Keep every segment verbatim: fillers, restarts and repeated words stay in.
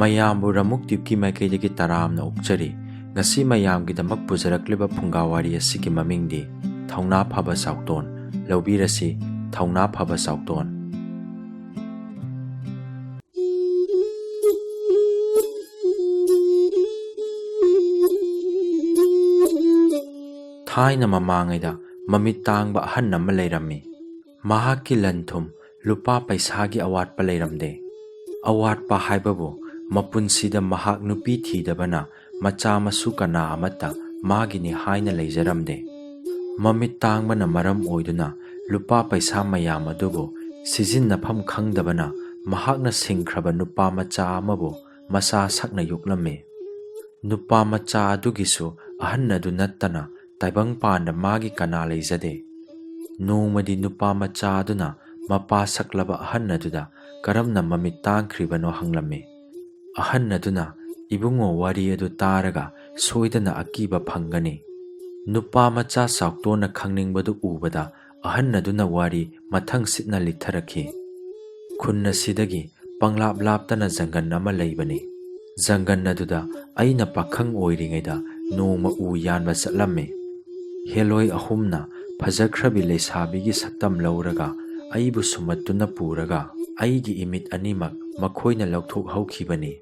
ꯃꯌꯥꯝꯕꯨ ꯔꯃꯨꯛ ꯇꯤꯞꯀꯤ ꯃꯥꯏꯀꯩꯗꯒꯤ ꯇꯔꯥꯝꯅ ꯑꯣꯛꯆꯔꯤ꯫ ꯉꯁꯤ ꯃꯌꯥꯝꯒꯤꯗꯃꯛ ꯄꯨꯖꯔꯛꯂꯤꯕ ꯐꯨꯡꯒꯥ ꯋꯥꯔꯤ ꯑꯁꯤꯒꯤ ꯃꯃꯤꯡꯗꯤ ꯊꯧꯅꯥ ꯐꯕ ꯁꯥꯎꯇꯣꯟ꯫ ꯂꯧꯕꯤꯔꯁꯤ, ꯊꯧꯅꯥ ꯐꯕ ꯁꯥꯎꯇꯣꯟ꯫ ꯊꯥꯏꯅ ꯃꯃꯥꯡꯉꯩꯗ ꯃꯃꯤꯠ ꯇꯥꯡꯕ ꯑꯍꯟ ꯑꯃ ꯂꯩꯔꯝꯃꯤ꯫ ꯃꯍꯥꯛꯀꯤ ꯂꯟ ꯊꯨꯝ, ꯂꯨꯄꯥ ꯄꯩꯁꯥꯒꯤ ꯑꯋꯥꯠꯄ ꯂꯩꯔꯝꯗꯦ꯫ ꯑꯋꯥꯠꯄ ꯍꯥꯏꯕꯕꯨ ꯃꯄꯨꯟꯁꯤꯗ ꯃꯍꯥꯛ ꯅꯨꯄꯤ ꯊꯤꯗꯕꯅ ꯃꯆꯥ ꯃꯁꯨ ꯀꯅꯥ ꯑꯃꯠꯇ ꯃꯥꯒꯤꯅꯤ ꯍꯥꯏꯅ ꯂꯩꯖꯔꯝꯗꯦ꯫ ꯃꯃꯤꯠ ꯇꯥꯡꯕꯅ ꯃꯔꯝ ꯑꯣꯏꯗꯨꯅ ꯂꯨꯄꯥ ꯄꯩꯁꯥ ꯃꯌꯥꯝ ꯑꯗꯨꯕꯨ ꯁꯤꯖꯤꯟꯅꯐꯝ ꯈꯪꯗꯕꯅ ꯃꯍꯥꯛꯅ ꯁꯤꯡꯈ꯭ꯔꯕ ꯅꯨꯄꯥ ꯃꯆꯥ ꯑꯃꯕꯨ ꯃꯆꯥ ꯁꯛꯅ ꯌꯣꯛꯂꯝꯃꯤ꯫ ꯅꯨꯄꯥ ꯃꯆꯥ ꯑꯗꯨꯒꯤꯁꯨ ꯑꯍꯟ ꯑꯗꯨ ꯅꯠꯇꯅ ꯇꯥꯏꯕꯪ ꯄꯥꯟꯗ ꯃꯥꯒꯤ ꯀꯅꯥ ꯂꯩꯖꯗꯦ꯫ ꯅꯣꯡꯃꯗꯤ ꯅꯨꯄꯥ ꯃꯆꯥ ꯑꯗꯨꯅ ꯃꯄꯥ ꯁꯛꯂꯕ ꯑꯍꯟ ꯑꯗꯨꯗ ꯀꯔꯝꯅ ꯃꯃꯤꯠ ꯇꯥꯡꯈ꯭ꯔꯤꯕꯅꯣ ꯍꯪꯂꯝꯃꯤ꯫ ꯑꯍꯟ ꯑꯗꯨꯅ, "ꯏꯕꯨꯡꯉꯣ, ꯋꯥꯔꯤ ꯑꯗꯨ ꯇꯥꯔꯒ ꯁꯣꯏꯗꯅ ꯑꯀꯤꯕ ꯐꯪꯒꯅꯤ꯫" ꯅꯨꯄꯥ ꯃꯆꯥ ꯆꯥꯎꯇꯣꯟꯅ ꯈꯪꯅꯤꯡꯕꯗꯨ ꯎꯕꯗ ꯑꯍꯟ ꯑꯗꯨꯅ ꯋꯥꯔꯤ ꯃꯊꯪ ꯁꯤꯠꯅ ꯂꯤꯊꯔꯛꯈꯤ꯫ "ꯈꯨꯟ ꯑꯁꯤꯗꯒꯤ ꯄꯪꯂꯥꯞ ꯂꯥꯞꯇꯅ ꯖꯪꯒꯟ ꯑꯃ ꯂꯩꯕꯅꯤ꯫ ꯖꯪꯒꯟ ꯑꯗꯨꯗ ꯑꯩꯅ ꯄꯥꯈꯪ ꯑꯣꯏꯔꯤꯉꯩꯗ ꯅꯣꯡꯃ ꯎ ꯌꯥꯟꯕ ꯆꯠꯂꯝꯃꯤ꯫ ꯍꯦꯂꯣꯏ ꯑꯍꯨꯝꯅ ꯐꯖꯈ꯭ꯔꯕꯤ ꯂꯩꯁꯥꯕꯤꯒꯤ ꯁꯛꯇꯝ ꯂꯧꯔꯒ ꯑꯩꯕꯨ ꯁꯨꯝꯃꯠꯇꯨꯅ ꯄꯨꯔꯒ ꯑꯩꯒꯤ ꯏꯃꯤꯠ ꯑꯅꯤꯃꯛ ꯃꯈꯣꯏꯅ ꯂꯧꯊꯣꯛꯍꯧꯈꯤꯕꯅꯤ꯫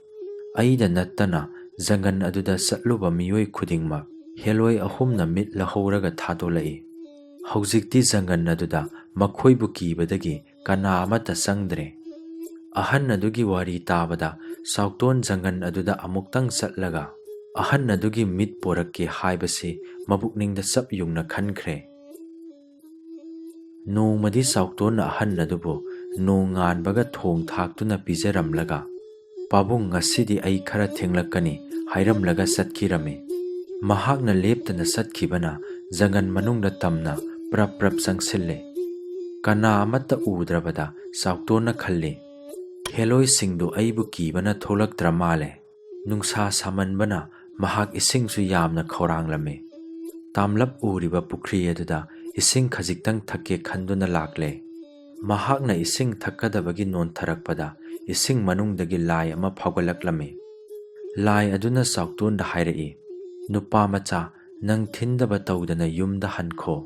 ꯑꯩꯗ ꯅꯠꯇꯅ ꯖꯪꯒꯟ ꯑꯗꯨꯗ ꯆꯠꯂꯨꯕ ꯃꯤꯑꯣꯏ ꯈꯨꯗꯤꯡꯃꯛ ꯍꯦꯂꯣꯏ ꯑꯍꯨꯝꯅ ꯃꯤꯠ ꯂꯧꯍꯧꯔꯒ ꯊꯥꯗꯣꯛꯂꯛꯏ꯫ ꯍꯧꯖꯤꯛꯇꯤ ꯖꯪꯒꯟ ꯑꯗꯨꯗ ꯃꯈꯣꯏꯕꯨ ꯀꯤꯕꯗꯒꯤ ꯀꯅꯥ ꯑꯃꯠꯇ ꯆꯪꯗ꯭ꯔꯦ꯫" ꯑꯍꯟ ꯑꯗꯨꯒꯤ ꯋꯥꯔꯤ ꯇꯥꯕꯗ ꯆꯥꯎꯇꯣꯟ ꯖꯪꯒꯟ ꯑꯗꯨꯗ ꯑꯃꯨꯛꯇꯪ ꯆꯠꯂꯒ ꯑꯍꯟ ꯑꯗꯨꯒꯤ ꯃꯤꯠ ꯄꯣꯔꯛꯀꯦ ꯍꯥꯏꯕꯁꯤ ꯃꯕꯨꯛꯅꯤꯡꯗ ꯆꯞ ꯌꯨꯡꯅ ꯈꯟꯈ꯭ꯔꯦ꯫ ꯅꯣꯡꯃꯗꯤ ꯆꯥꯎꯇꯣꯟꯅ ꯑꯍꯟ ꯑꯗꯨꯕꯨ ꯅꯣꯡ ꯉꯥꯟꯕꯒ ꯊꯣꯡ ꯊꯥꯛꯇꯨꯅ ꯄꯤꯖꯔꯝꯂꯒ, "ꯄꯥꯕꯨꯡ, ꯉꯁꯤꯗꯤ ꯑꯩ ꯈꯔ ꯊꯦꯡꯂꯛꯀꯅꯤ," ꯍꯥꯏꯔꯝꯂꯒ ꯆꯠꯈꯤꯔꯝꯃꯤ꯫ ꯃꯍꯥꯛꯅ ꯂꯦꯞꯇꯅ ꯆꯠꯈꯤꯕꯅ ꯖꯪꯒꯟ ꯃꯅꯨꯡꯗ ꯇꯝꯅ ꯄ꯭ꯔꯞ ꯄ꯭ꯔꯞ ꯆꯪꯁꯤꯜꯂꯦ꯫ ꯀꯅꯥ ꯑꯃꯠꯇ ꯎꯗ꯭ꯔꯕꯗ ꯆꯥꯎꯇꯣꯟꯅ ꯈꯜꯂꯤ, "ꯍꯦꯂꯣꯏꯁꯤꯡꯗꯨ ꯑꯩꯕꯨ ꯀꯤꯕꯅ ꯊꯣꯛꯂꯛꯇ꯭ꯔ ꯃꯥꯜꯂꯦ꯫" ꯅꯨꯡꯁꯥ ꯁꯥꯃꯟꯕꯅ ꯃꯍꯥꯛ ꯏꯁꯤꯡꯁꯨ ꯌꯥꯝꯅ ꯈꯧꯔꯥꯡꯂꯝꯃꯤ꯫ ꯇꯥꯝꯂꯞ ꯎꯔꯤꯕ ꯄꯨꯈ꯭ꯔꯤ ꯑꯗꯨꯗ ꯏꯁꯤꯡ ꯈꯖꯤꯛꯇꯪ ꯊꯛꯀꯦ ꯈꯟꯗꯨꯅ ꯂꯥꯛꯂꯦ꯫ ꯃꯍꯥꯛꯅ ꯏꯁꯤꯡ ꯊꯛꯀꯗꯕꯒꯤ ꯅꯣꯟꯊꯔꯛꯄꯗ ꯏꯁꯤꯡ ꯃꯅꯨꯡꯗꯒꯤ ꯂꯥꯏ ꯑꯃ ꯐꯥꯎꯒꯠꯂꯛꯂꯝꯃꯤ꯫ ꯂꯥꯏ ꯑꯗꯨꯅ ꯆꯥꯎꯇꯣꯟꯗ ꯍꯥꯏꯔꯛꯏ, "ꯅꯨꯄꯥ ꯃꯆꯥ, ꯅꯪ ꯊꯤꯟꯗꯕ ꯇꯧꯗꯅ ꯌꯨꯝꯗ ꯍꯟꯈꯣ,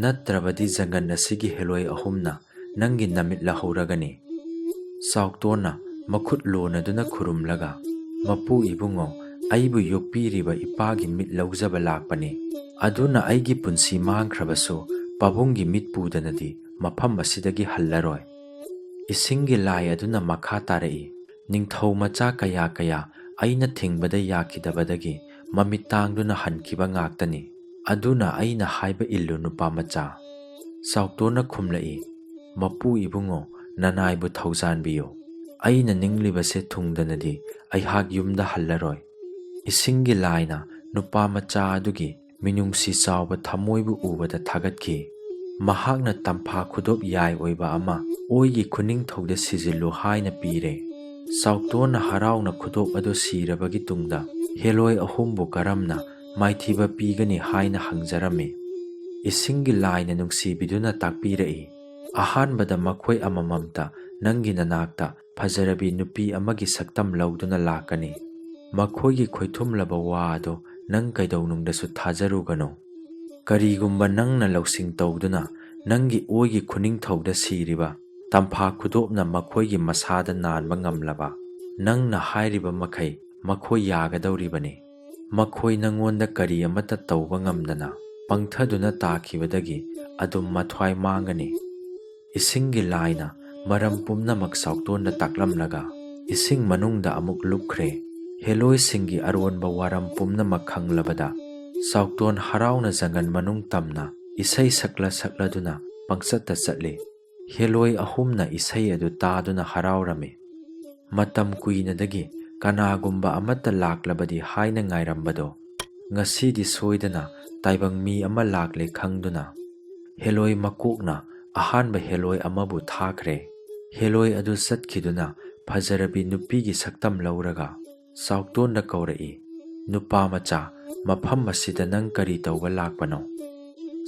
ꯅꯠꯇ꯭ꯔꯕꯗꯤ ꯖꯪꯒꯟ ꯑꯁꯤꯒꯤ ꯍꯦꯂꯣꯏ ꯑꯍꯨꯝꯅ ꯅꯪꯒꯤ ꯅꯃꯤꯠ ꯂꯧꯍꯧꯔꯒꯅꯤ꯫" ꯆꯥꯎꯇꯣꯟꯅ ꯃꯈꯨꯠ ꯂꯣꯟꯅꯗꯨꯅ ꯈꯨꯔꯨꯝꯂꯒ, "ꯃꯄꯨ ꯏꯕꯨꯡꯉꯣ, ꯑꯩꯕꯨ ꯌꯣꯛꯄꯤꯔꯤꯕ ꯏꯄꯥꯒꯤ ꯃꯤꯠ ꯂꯧꯖꯕ ꯂꯥꯛꯄꯅꯤ꯫ ꯑꯗꯨꯅ ꯑꯩꯒꯤ ꯄꯨꯟꯁꯤ ꯃꯥꯡꯈ꯭ꯔꯕꯁꯨ ꯄꯥꯕꯨꯡꯒꯤ ꯃꯤꯠ ꯄꯨꯗꯅꯗꯤ ꯃꯐꯝ ꯑꯁꯤꯗꯒꯤ ꯍꯜꯂꯔꯣꯏ꯫" ꯏꯁꯤꯡꯒꯤ ꯂꯥꯏ ꯑꯗꯨꯅ ꯃꯈꯥ ꯇꯥꯔꯛꯏ, "ꯅꯤꯡꯊꯧ ꯃꯆꯥ ꯀꯌꯥ ꯀꯌꯥ ꯑꯩꯅ ꯊꯤꯡꯕꯗ ꯌꯥꯈꯤꯗꯕꯗꯒꯤ ꯃꯃꯤꯠ ꯇꯥꯡꯗꯨꯅ ꯍꯟꯈꯤꯕ ꯉꯥꯛꯇꯅꯤ꯫ ꯑꯗꯨꯅ ꯑꯩꯅ ꯍꯥꯏꯕ ꯏꯜꯂꯨ, ꯅꯨꯄꯥ ꯃꯆꯥ꯫" ꯆꯥꯎꯇꯣꯟꯅ ꯈꯨꯝꯂꯛꯏ, "ꯃꯄꯨ ꯏꯕꯨꯡꯉꯣ, ꯅꯅꯥꯏꯕꯨ ꯊꯧꯖꯥꯟꯕꯤꯌꯨ꯫ ꯑꯩꯅ ꯅꯤꯡꯂꯤꯕꯁꯦ ꯊꯨꯡꯗꯅꯗꯤ ꯑꯩꯍꯥꯛ ꯌꯨꯝꯗ ꯍꯜꯂꯔꯣꯏ꯫" ꯏꯁꯤꯡꯒꯤ ꯂꯥꯏꯅ ꯅꯨꯄꯥ ꯃꯆꯥ ꯑꯗꯨꯒꯤ ꯃꯤꯅꯨꯡꯁꯤ ꯆꯥꯎꯕ ꯊꯃꯣꯏꯕꯨ ꯎꯕꯗ ꯊꯥꯒꯠꯈꯤ꯫ ꯃꯍꯥꯛꯅ ꯇꯝꯐꯥ ꯈꯨꯗꯣꯞ ꯌꯥꯏ ꯑꯣꯏꯕ ꯑꯃ ꯑꯣꯏꯒꯤ ꯈꯨꯅꯤꯡꯊꯧꯗ ꯁꯤꯖꯤꯜꯂꯨ ꯍꯥꯏꯅ ꯄꯤꯔꯦ꯫ ꯆꯥꯎꯇꯣꯟꯅ ꯍꯔꯥꯎꯅ ꯈꯨꯗꯣꯞ ꯑꯗꯨ ꯁꯤꯔꯕꯒꯤ ꯇꯨꯡꯗ ꯍꯦꯂꯣꯏ ꯑꯍꯨꯝꯕꯨ ꯀꯔꯝꯅ ꯃꯥꯏꯊꯤꯕ ꯄꯤꯒꯅꯤ ꯍꯥꯏꯅ ꯍꯪꯖꯔꯝꯃꯤ꯫ ꯏꯁꯤꯡꯒꯤ ꯂꯥꯏꯅ ꯅꯨꯡꯁꯤꯕꯤꯗꯨꯅ ꯇꯥꯛꯄꯤꯔꯛꯏ, "ꯑꯍꯥꯟꯕꯗ ꯃꯈꯣꯏ ꯑꯃꯃꯝꯇ ꯅꯪꯒꯤ ꯅꯅꯥꯛꯇ ꯐꯖꯔꯕꯤ ꯅꯨꯄꯤ ꯑꯃꯒꯤ ꯁꯛꯇꯝ ꯂꯧꯗꯨꯅ ꯂꯥꯛꯀꯅꯤ꯫ ꯃꯈꯣꯏꯒꯤ ꯈꯣꯏꯊꯨꯝꯂꯕ ꯋꯥ ꯑꯗꯨ ꯅꯪ ꯀꯩꯗꯧꯅꯨꯡꯗꯁꯨ ꯊꯥꯖꯔꯨꯒꯅꯨ꯫ ꯀꯔꯤꯒꯨꯝꯕ ꯅꯪꯅ ꯂꯧꯁꯤꯡ ꯇꯧꯗꯨꯅ ꯅꯪꯒꯤ ꯑꯣꯏꯒꯤ ꯈꯨꯅꯤꯡꯊꯧꯗ ꯁꯤꯔꯤꯕ ꯇꯝꯐꯥ ꯈꯨꯗꯣꯞꯅ ꯃꯈꯣꯏꯒꯤ ꯃꯁꯥꯗ ꯅꯥꯟꯕ ꯉꯝꯂꯕ, ꯅꯪꯅ ꯍꯥꯏꯔꯤꯕ ꯃꯈꯩ ꯃꯈꯣꯏ ꯌꯥꯒꯗꯧꯔꯤꯕꯅꯤ꯫ ꯃꯈꯣꯏ ꯅꯪꯉꯣꯟꯗ ꯀꯔꯤ ꯑꯃꯠꯇ ꯇꯧꯕ ꯉꯝꯗꯅ ꯄꯪꯊꯗꯨꯅ ꯇꯥꯈꯤꯕꯗꯒꯤ ꯑꯗꯨꯝ ꯃꯊ꯭ꯋꯥꯏ ꯃꯥꯡꯒꯅꯤ꯫" ꯏꯁꯤꯡꯒꯤ ꯂꯥꯏꯅ ꯃꯔꯝ ꯄꯨꯝꯅꯃꯛ ꯆꯥꯎꯇꯣꯟꯗ ꯇꯥꯛꯂꯝꯂꯒ ꯏꯁꯤꯡ ꯃꯅꯨꯡꯗ ꯑꯃꯨꯛ ꯂꯨꯞꯈ꯭ꯔꯦ꯫ ꯍꯦꯂꯣꯏꯁꯤꯡꯒꯤ ꯑꯔꯣꯟꯕ ꯋꯥꯔꯝ ꯄꯨꯝꯅꯃꯛ ꯈꯪꯂꯕꯗ ꯆꯥꯎꯇꯣꯟ ꯍꯔꯥꯎꯅ ꯖꯪꯒꯜ ꯃꯅꯨꯡ ꯇꯝꯅ ꯏꯁꯩ ꯁꯛꯂ ꯁꯛꯂꯗꯨꯅ ꯄꯪꯆꯠꯇ ꯆꯠꯂꯤ꯫ ꯍꯦꯂꯣꯏ ꯑꯍꯨꯝꯅ ꯏꯁꯩ ꯑꯗꯨ ꯇꯥꯗꯨꯅ ꯍꯔꯥꯎꯔꯝꯃꯤ꯫ ꯃꯇꯝ ꯀꯨꯏꯅꯗꯒꯤ ꯀꯅꯥꯒꯨꯝꯕ ꯑꯃꯠꯇ ꯂꯥꯛꯂꯕꯗꯤ ꯍꯥꯏꯅ ꯉꯥꯏꯔꯝꯕꯗꯣ ꯉꯁꯤꯗꯤ ꯁꯣꯏꯗꯅ ꯇꯥꯏꯕꯪ ꯃꯤ ꯑꯃ ꯂꯥꯛꯂꯦ ꯈꯪꯗꯨꯅ ꯍꯦꯂꯣꯏ ꯃꯀꯣꯛꯅ ꯑꯍꯥꯟꯕ ꯍꯦꯂꯣꯏ ꯑꯃꯕꯨ ꯊꯥꯈ꯭ꯔꯦ꯫ ꯍꯦꯂꯣꯏ ꯑꯗꯨ ꯆꯠꯈꯤꯗꯨꯅ ꯐꯖꯔꯕꯤ ꯅꯨꯄꯤꯒꯤ ꯁꯛꯇꯝ ꯂꯧꯔꯒ ꯆꯥꯎꯇꯣꯟꯗ ꯀꯧꯔꯛꯏ, "ꯅꯨꯄꯥ ꯃꯆꯥ, ꯃꯐꯝ ꯑꯁꯤꯗ ꯅꯪ ꯀꯔꯤ ꯇꯧꯕ ꯂꯥꯛꯄꯅꯣ?"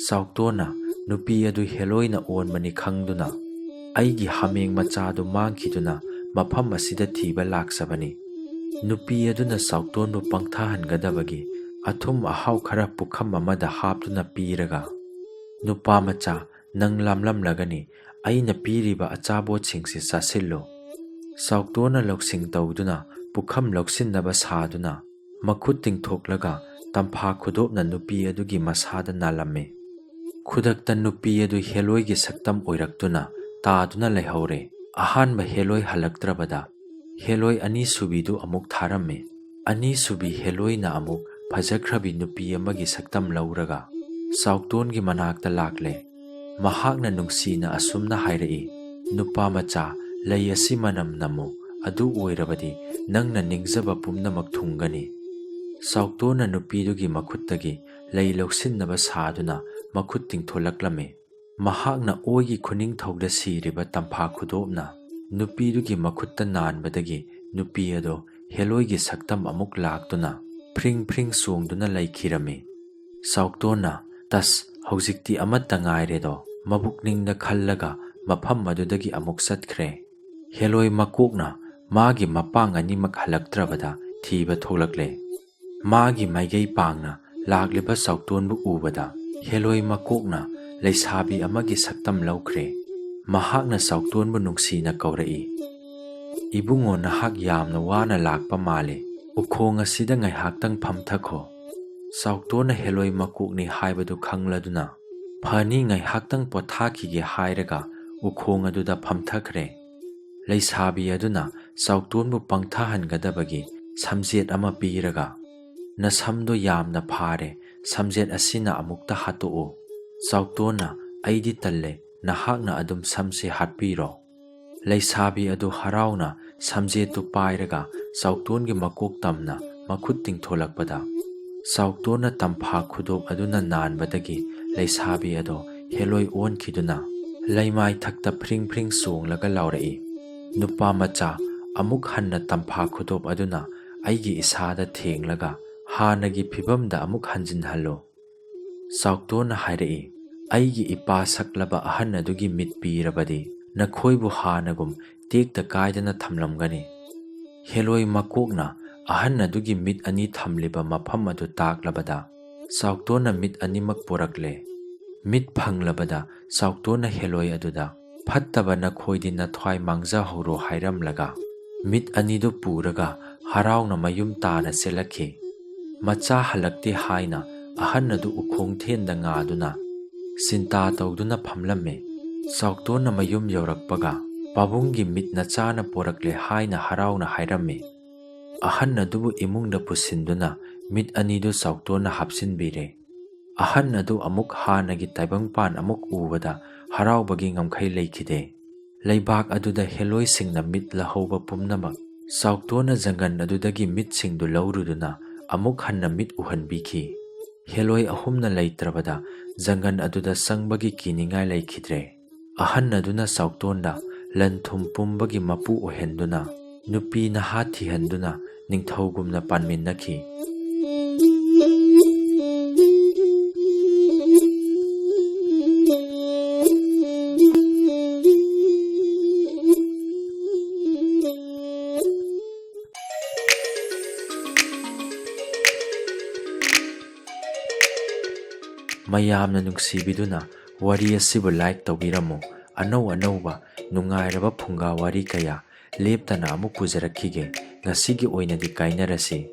ꯆꯥꯎꯇꯣꯟꯅ ꯅꯨꯄꯤ ꯑꯗꯨ ꯍꯦꯂꯣꯏꯅ ꯑꯣꯟꯕꯅꯤ ꯈꯪꯗꯨꯅ, "ꯑꯩꯒꯤ ꯍꯥꯃꯦꯡ ꯃꯆꯥꯗꯨ ꯃꯥꯡꯈꯤꯗꯨꯅ ꯃꯐꯝ ꯑꯁꯤꯗ ꯊꯤꯕ ꯂꯥꯛꯆꯕꯅꯤ꯫ ꯅꯨꯄꯤ ꯑꯗꯨꯅ ꯆꯥꯎꯇꯣꯟꯕꯨ ꯄꯪꯊꯍꯟꯒꯗꯕꯒꯤ ꯑꯊꯨꯝ ꯑꯍꯥꯎ ꯈꯔ ꯄꯨꯈꯝ ꯑꯃꯗ ꯍꯥꯞꯇꯨꯅ ꯄꯤꯔꯒ, "ꯅꯨꯄꯥ ꯃꯆꯥ, ꯅꯪ ꯂꯥꯝꯂꯝꯂꯒꯅꯤ, ꯑꯩꯅ ꯄꯤꯔꯤꯕ ꯑꯆꯥꯄꯣꯠꯁꯤꯡꯁꯤ ꯆꯥꯁꯤꯜꯂꯨ꯫" ꯆꯥꯎꯇꯣꯟꯅ ꯂꯧꯁꯤꯡ ꯇꯧꯗꯨꯅ ꯄꯨꯈꯝ ꯂꯧꯁꯤꯟꯅꯕ ꯁꯥꯗꯨꯅ ꯃꯈꯨꯠ ꯇꯤꯡꯊꯣꯛꯂꯒ ꯇꯝꯐꯥ ꯈꯨꯗꯣꯞꯅ ꯅꯨꯄꯤ ꯑꯗꯨꯒꯤ ꯃꯁꯥꯗ ꯅꯥꯜꯂꯝꯃꯤ꯫ ꯈꯨꯗꯛꯇ ꯅꯨꯄꯤ ꯑꯗꯨ ꯍꯦꯂꯣꯏꯒꯤ ꯁꯛꯇꯝ ꯑꯣꯏꯔꯛꯇꯨꯅ ꯇꯥꯗꯨꯅ ꯂꯩꯍꯧꯔꯦ꯫ ꯑꯍꯥꯟꯕ ꯍꯦꯂꯣꯏ ꯍꯜꯂꯛꯇ꯭ꯔꯕꯗ ꯍꯦꯂꯣꯏ ꯑꯅꯤꯁꯨꯕꯤꯗꯨ ꯑꯃꯨꯛ ꯊꯥꯔꯝꯃꯤ꯫ ꯑꯅꯤꯁꯨꯕꯤ ꯍꯦꯂꯣꯏꯅ ꯑꯃꯨꯛ ꯐꯖꯈ꯭ꯔꯕꯤ ꯅꯨꯄꯤ ꯑꯃꯒꯤ ꯁꯛꯇꯝ ꯂꯧꯔꯒ ꯆꯥꯎꯇꯣꯟꯒꯤ ꯃꯅꯥꯛꯇ ꯂꯥꯛꯂꯦ꯫ ꯃꯍꯥꯛꯅ ꯅꯨꯡꯁꯤꯅ ꯑꯁꯨꯝꯅ ꯍꯥꯏꯔꯛꯏ, "ꯅꯨꯄꯥ ꯃꯆꯥ, ꯂꯩ ꯑꯁꯤ ꯃꯅꯝ ꯅꯝꯃꯨ, ꯑꯗꯨ ꯑꯣꯏꯔꯕꯗꯤ ꯅꯪꯅ ꯅꯤꯡꯖꯕ ꯄꯨꯝꯅꯃꯛ ꯊꯨꯡꯒꯅꯤ꯫" ꯆꯥꯎꯇꯣꯟꯅ ꯅꯨꯄꯤꯗꯨꯒꯤ ꯃꯈꯨꯠꯇꯒꯤ ꯂꯩ ꯂꯧꯁꯤꯟꯅꯕ ꯁꯥꯗꯨꯅ ꯃꯈꯨꯠ ꯇꯤꯡꯊꯣꯂꯛꯂꯝꯃꯤ꯫ ꯃꯍꯥꯛꯅ ꯑꯣꯏꯒꯤ ꯈꯨꯅꯤꯡꯊꯧꯗ ꯁꯤꯔꯤꯕ ꯇꯝꯐꯥ ꯈꯨꯗꯣꯞꯅ ꯅꯨꯄꯤꯗꯨꯒꯤ ꯃꯈꯨꯠꯇ ꯅꯥꯟꯕꯗꯒꯤ ꯅꯨꯄꯤ ꯑꯗꯣ ꯍꯦꯂꯣꯏꯒꯤ ꯁꯛꯇꯝ ꯑꯃꯨꯛ ꯂꯥꯛꯇꯨꯅ ꯐ꯭ꯔꯤꯡ ꯐ꯭ꯔꯤꯡ ꯆꯣꯡꯗꯨꯅ ꯂꯩꯈꯤꯔꯝꯃꯤ꯫ ꯆꯥꯎꯇꯣꯟꯅ, "ꯇꯁ, ꯍꯧꯖꯤꯛꯇꯤ ꯑꯃꯠꯇ ꯉꯥꯏꯔꯦꯗꯣ" ꯃꯕꯨꯛꯅꯤꯡꯗ ꯈꯜꯂꯒ ꯃꯐꯝ ꯑꯗꯨꯗꯒꯤ ꯑꯃꯨꯛ ꯆꯠꯈ꯭ꯔꯦ꯫ ꯍꯦꯂꯣꯏ ꯃꯀꯣꯛꯅ ꯃꯥꯒꯤ ꯃꯄꯥꯡ ꯑꯅꯤꯃꯛ ꯍꯜꯂꯛꯇ꯭ꯔꯕꯗ ꯊꯤꯕ ꯊꯣꯛꯂꯛꯂꯦ꯫ ꯃꯥꯒꯤ ꯃꯥꯏꯒꯩ ꯄꯥꯡꯅ ꯂꯥꯛꯂꯤꯕ ꯆꯥꯎꯇꯣꯟꯕꯨ ꯎꯕꯗ ꯍꯦꯂꯣꯏ ꯃꯀꯣꯛꯅ ꯂꯩꯁꯥꯕꯤ ꯑꯃꯒꯤ ꯁꯛꯇꯝ ꯂꯧꯈ꯭ꯔꯦ꯫ ꯃꯍꯥꯛꯅ ꯆꯥꯎꯇꯣꯟꯕꯨ ꯅꯨꯡꯁꯤꯅ ꯀꯧꯔꯛꯏ, "ꯏꯕꯨꯡꯉꯣ, ꯅꯍꯥꯛ ꯌꯥꯝꯅ ꯋꯥꯅ ꯂꯥꯛꯄ ꯃꯥꯜꯂꯦ꯫ ꯎꯈꯣꯡ ꯑꯁꯤꯗ ꯉꯥꯏꯍꯥꯛꯇꯪ ꯐꯝꯊꯈꯣ꯫" ꯆꯥꯎꯇꯣꯟꯅ ꯍꯦꯂꯣꯏ ꯃꯀꯣꯛꯅꯤ ꯍꯥꯏꯕꯗꯨ ꯈꯪꯂꯗꯨꯅ, "ꯐꯅꯤ, ꯉꯥꯏꯍꯥꯛꯇꯪ ꯄꯣꯊꯥꯈꯤꯒꯦ" ꯍꯥꯏꯔꯒ ꯎꯈꯣꯡ ꯑꯗꯨꯗ ꯐꯝꯊꯈ꯭ꯔꯦ꯫ ꯂꯩꯁꯥꯕꯤ ꯑꯗꯨꯅ ꯆꯥꯎꯇꯣꯟꯕꯨ ꯄꯪꯊꯍꯟꯒꯗꯕꯒꯤ ꯁꯝꯖꯦꯠ ꯑꯃ ꯄꯤꯔꯒ, "ꯅꯁꯝꯗꯣ ꯌꯥꯝꯅ ꯐꯥꯔꯦ, ꯁꯝꯖꯦꯠ ꯑꯁꯤꯅ ꯑꯃꯨꯛꯇ ꯍꯥꯠꯇꯣꯛꯎ꯫" ꯆꯥꯎꯇꯣꯟꯅ, "ꯑꯩꯗꯤ ꯇꯜꯂꯦ, ꯅꯍꯥꯛꯅ ꯑꯗꯨꯝ ꯁꯝꯁꯦ ꯍꯥꯠꯄꯤꯔꯣ꯫" ꯂꯩꯁꯥꯕꯤ ꯑꯗꯨ ꯍꯔꯥꯎꯅ ꯁꯝꯖꯦꯠꯇꯨ ꯄꯥꯏꯔꯒ ꯆꯥꯎꯇꯣꯟꯒꯤ ꯃꯀꯣꯛ ꯇꯝꯅ ꯃꯈꯨꯠ ꯇꯤꯡꯊꯣꯂꯛꯄꯗ, ꯆꯥꯎꯇꯣꯟꯅ ꯇꯝꯐꯥ ꯈꯨꯗꯣꯞ ꯑꯗꯨꯅ ꯅꯥꯟꯕꯗꯒꯤ ꯂꯩꯁꯥꯕꯤ ꯑꯗꯣ ꯍꯦꯂꯣꯏ ꯑꯣꯟꯈꯤꯗꯨꯅ ꯂꯩꯃꯥꯏ ꯊꯛꯇ ꯐ꯭ꯔꯤꯡ ꯐ꯭ꯔꯤꯡ ꯆꯣꯡꯂꯒ ꯂꯥꯎꯔꯛꯏ, "ꯅꯨꯄꯥ ꯃꯆꯥ, ꯑꯃꯨꯛ ꯍꯟꯅ ꯇꯝꯐꯥ ꯈꯨꯗꯣꯞ ꯑꯗꯨꯅ ꯑꯩꯒꯤ ꯏꯁꯥꯗ ꯊꯦꯡꯂꯒ ꯍꯥꯟꯅꯒꯤ ꯐꯤꯕꯝꯗ ꯑꯃꯨꯛ ꯍꯟꯖꯤꯟꯍꯜꯂꯨ꯫" ꯆꯥꯎꯇꯣꯟꯅ ꯍꯥꯏꯔꯛꯏ, "ꯑꯩꯒꯤ ꯏꯄꯥ ꯁꯛꯂꯕ ꯑꯍꯟ ꯑꯗꯨꯒꯤ ꯃꯤꯠ ꯄꯤꯔꯕꯗꯤ ꯅꯈꯣꯏꯕꯨ ꯍꯥꯟꯅꯒꯨꯝ ꯇꯦꯛꯇ ꯀꯥꯏꯗꯅ ꯊꯝꯂꯝꯒꯅꯤ꯫ ꯍꯦꯂꯣꯏ ꯃꯀꯣꯛꯅ ꯑꯍꯟ ꯑꯗꯨꯒꯤ ꯃꯤꯠ ꯑꯅꯤ ꯊꯝꯂꯤꯕ ꯃꯐꯝ ꯑꯗꯨ ꯇꯥꯛꯂꯕꯗ, ꯆꯥꯎꯇꯣꯟꯅ ꯃꯤꯠ ꯑꯅꯤꯃꯛ ꯄꯨꯔꯛꯂꯦ꯫ ꯃꯤꯠ ꯐꯪꯂꯕꯗ ꯆꯥꯎꯇꯣꯟꯅ ꯍꯦꯂꯣꯏ ꯑꯗꯨꯗ, "ꯐꯠꯇꯕ ꯅꯈꯣꯏꯗꯤ ꯅꯊ꯭ꯋꯥꯏ ꯃꯥꯡꯖꯍꯧꯔꯣ" ꯍꯥꯏꯔꯝꯂꯒ, ꯃꯤꯠ ꯑꯅꯤꯗꯨ ꯄꯨꯔꯒ ꯍꯔꯥꯎꯅ ꯃꯌꯨꯝ ꯇꯥꯅ ꯆꯦꯜꯂꯛꯈꯤ꯫ ꯃꯆꯥ ꯍꯜꯂꯛꯇꯦ ꯍꯥꯏꯅ ꯑꯍꯟ ꯑꯗꯨ ꯎꯈꯣꯡ ꯊꯦꯟꯗ ꯉꯥꯗꯨꯅ ꯆꯤꯟꯇꯥ ꯇꯧꯗꯨꯅ ꯐꯝꯂꯝꯃꯤ꯫ ꯆꯥꯎꯇꯣꯟꯅ ꯃꯌꯨꯝ ꯌꯧꯔꯛꯄꯒ, "ꯄꯥꯕꯨꯡꯒꯤ ꯃꯤꯠ ꯅꯆꯥꯅ ꯄꯣꯔꯛꯂꯦ" ꯍꯥꯏꯅ ꯍꯔꯥꯎꯅ ꯍꯥꯏꯔꯝꯃꯤ꯫ ꯑꯍꯟ ꯑꯗꯨꯕꯨ ꯏꯃꯨꯡꯗ ꯄꯨꯁꯤꯟꯗꯨꯅ ꯃꯤꯠ ꯑꯅꯤꯗꯨ ꯆꯥꯎꯇꯣꯟꯅ ꯍꯥꯞꯆꯤꯟꯕꯤꯔꯦ꯫ ꯑꯍꯟ ꯑꯗꯨ ꯑꯃꯨꯛ ꯍꯥꯟꯅꯒꯤ ꯇꯥꯏꯕꯪꯄꯥꯟ ꯑꯃꯨꯛ ꯎꯕꯗ ꯍꯔꯥꯎꯕꯒꯤ ꯉꯝꯈꯩ ꯂꯩꯈꯤꯗꯦ꯫ ꯂꯩꯕꯥꯛ ꯑꯗꯨꯗ ꯍꯦꯂꯣꯏꯁꯤꯡꯅ ꯃꯤꯠ ꯂꯥꯍꯧꯕ ꯄꯨꯝꯅꯃꯛ ꯆꯥꯎꯇꯣꯟꯅ ꯖꯪꯒꯟ ꯑꯗꯨꯗꯒꯤ ꯃꯤꯠꯁꯤꯡꯗꯨ ꯂꯧꯔꯨꯗꯨꯅ ꯑꯃꯨꯛ ꯍꯟꯅ ꯃꯤꯠ ꯎꯍꯟꯕꯤꯈꯤ꯫ ꯍꯦꯂꯣꯏ ꯑꯍꯨꯝꯅ ꯂꯩꯇ꯭ꯔꯕꯗ ꯖꯪꯒꯟ ꯑꯗꯨꯗ ꯆꯪꯕꯒꯤ ꯀꯤꯅꯤꯡꯉꯥꯏ ꯂꯩꯈꯤꯗ꯭ꯔꯦ꯫ ꯑꯍꯟ ꯑꯗꯨꯅ ꯆꯥꯎꯇꯣꯟꯗ ꯂꯟ ꯊꯨꯝ ꯄꯨꯝꯕꯒꯤ ꯃꯄꯨ ꯑꯣꯏꯍꯟꯗꯨꯅ, ꯅꯨꯄꯤ ꯅꯍꯥ ꯊꯤꯍꯟꯗꯨꯅ ꯅꯤꯡꯊꯧꯒꯨꯝꯅ ꯄꯥꯟꯃꯤꯟꯅꯈꯤ꯫ ꯃꯌꯥꯝꯅ ꯅꯨꯡꯁꯤꯕꯤꯗꯨꯅ ꯋꯥꯔꯤ ꯑꯁꯤꯕꯨ like ꯇꯧꯕꯤꯔꯝꯃꯨ꯫ ꯑꯅꯧ ꯑꯅꯧꯕ ꯅꯨꯡꯉꯥꯏꯔꯕ ꯐꯨꯡꯒꯥ ꯋꯥꯔꯤ ꯀꯌꯥ ꯂꯦꯞꯇꯅ ꯑꯃꯨꯛ ꯄꯨꯖꯔꯛꯈꯤꯒꯦ꯫ ꯉꯁꯤꯒꯤ ꯑꯣꯏꯅꯗꯤ ꯀꯥꯏꯅꯔꯁꯤ꯫